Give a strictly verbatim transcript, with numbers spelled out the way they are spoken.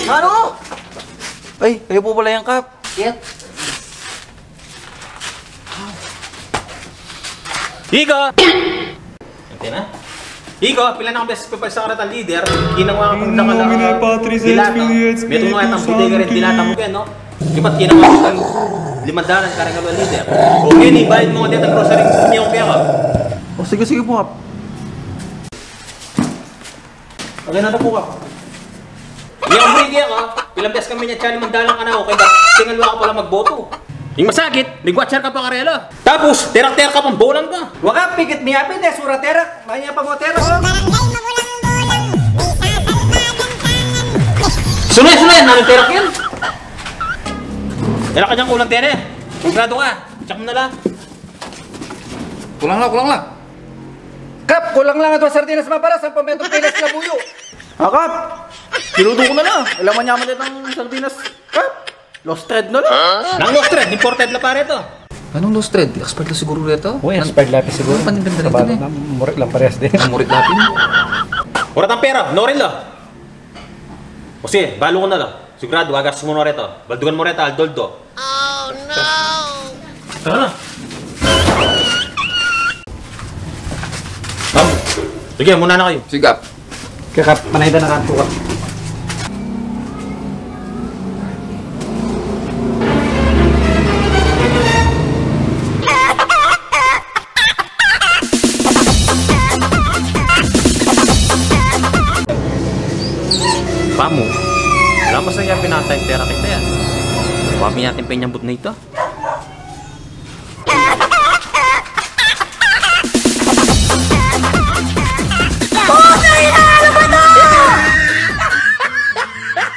Ano? Ay, kayu pu pala yan, Kap. Shit. Iko! Ante na? Iko, pila na kang beses pepalsa ka reta leader, kinawang dakal a dilata. Metung na yatang butega reng dilata mu ken, no? Ibat kinawang dakal limang dalan kareng aliwa leader. O ngeni, ibayad mu ngan detang grocery, miyong pera. O, sige, sige pu, Kap. Akin na pu, Kap. Nya, umuli ka. Pilang beses kami nya, tsali mandalan ka na, okay ba? Tingalwa ka pala magboto. Ing masakit, nag-watcher ka pa karela. Tapos, terak-terak ka pang bolan ka. Waka, pikit mi apin, e sura terak. Manya pa mo terak. Sunay, sunay, nanung terak yan? Terak ka dyan, kulang tere. Sigurado ka. Check mo na lang. Kulang lang, kulang lang. Kap, kulang lang aduang sardinas maparas, ampon metung pilas labuyo. Ah, Kap, niluto ku na la. Ala, manyaman detang sardinas, Kap. Lost thread na la. Nang lost thread, imported la pa reto. Anong lost thread? Expired la siguru reto. Uy, expired la pin siguru. Ano pa ning benda reto, e? Murit lang parehas din. Murit la pin. Ora tang pera, no rin la. O sige, balu ku na la. Sigurado, agastus mu no reto. Baldugan mu reta, aldo-aldo. Oh, no! Tara na. Sige, muna na kayu. Sige, Kap. Kaya, Kap, panay da na kanto, Kap. Pamu, lamas na ya pinatay pera kita yan. Pamu ya atin penyambut na ito.